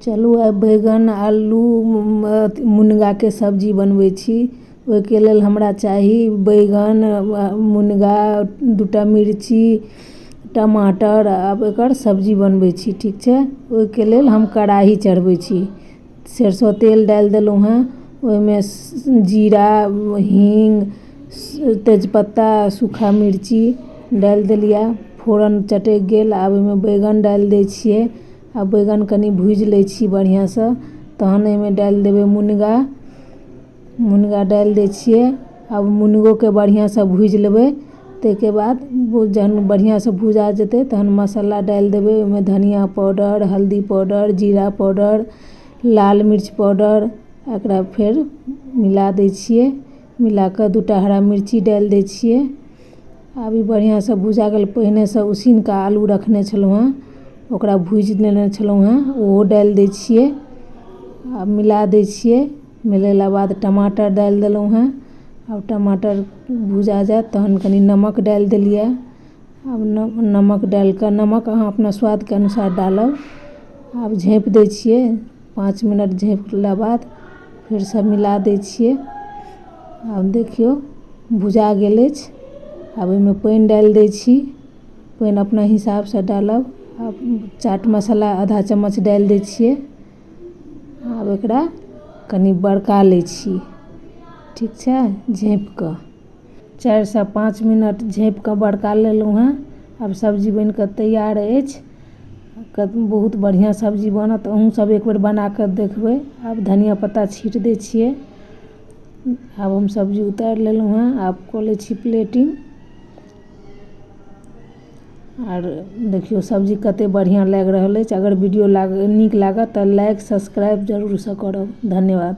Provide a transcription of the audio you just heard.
चलू आइ बैगन आलू मुनगाके सब्जी बनबै छी। ओहिके लेल हमरा चाही बैगन, मुनगा, 2टा मिर्ची, टमाटर। आब एकर सब्जी बनबै छी, ठीक छै। ओहिके लेल हम कड़ाही चढ़बै छी। सरिसो तेल डालि देलहुँ हेँ, ओहिमे जीरा, हींग, तेजपत्ता, सूखा मिर्ची डालि देलियै। फोरन चटकि गेल। आब ओहिमे बैगन डालि दै छियै। आ बैगन कनि भूजि लै छी बढ़िआँसँ, तहन एहिमे डालि देबै मुनगा। मुनगा डालि दै छियै। आब मुनगोके बढ़िआँसँ भूजि लेबै। ताहिके बाद जहन बढ़िआँसँ भुजा जेतै तहन मसाला डालि देबै। ओहिमे धनिया पाउडर, हल्दी पाउडर, जीरा पाउडर, लाल मिर्च पाउडर। एकरा फेर मिला दै छियै। मिला कऽ 2टा हरा मिर्ची डालि दै छियै। आब ई बढ़िआँसँ भुजा गेल। पहिनेसँ उसिन कऽ आलू रखने छलहुँ हेँ, ओकरा भूजि लेने छलहुँ हेँ, ओहो डालि दै छियै। आब मिला दै छियै। मिलेला बाद टमाटर डालि देलहुँ हेँ। आब टमाटर भुजा जायत तहन कनि नमक डालि देलियै। आब नमक डालि कऽ, नमक अहाँ अपना स्वादके अनुसार डालब। आब झाँपि दै छियै। 5 मिनट झाँपला बाद फेरसँ मिला दै छियै। आब देखियौ, भुजा गेल अछि। आब ओहिमे पानि डालि दै छी। पानि अपना हिसाबसँ डालब। आब चाट मसाला आधा चम्मच डालि दै छियै। आब एकरा कनि बरका लै छी, ठीक छै। झाँपि कऽ 4सँ 5 मिनट झाँपि कऽ बरका लेलहुँ हेँ। आब सब्जी बनि कऽ तैयार अछि। बहुत बढ़िआँ सब्जी बनत। अहूँ सब एक बेर बना कऽ देखबै। आब धनिया पत्ता छीट दै छियै। आब हम सब्जी उतारि लेलहुँ हेँ। आब कऽ लै छी प्लेटिंग। आर देखियौ, सब्जी कते बढ़िआँ लागि रहल अछि। अगर वीडियो नीक लागत तऽ लाइक, सब्सक्राइब जरूरसँ करब। धन्यवाद।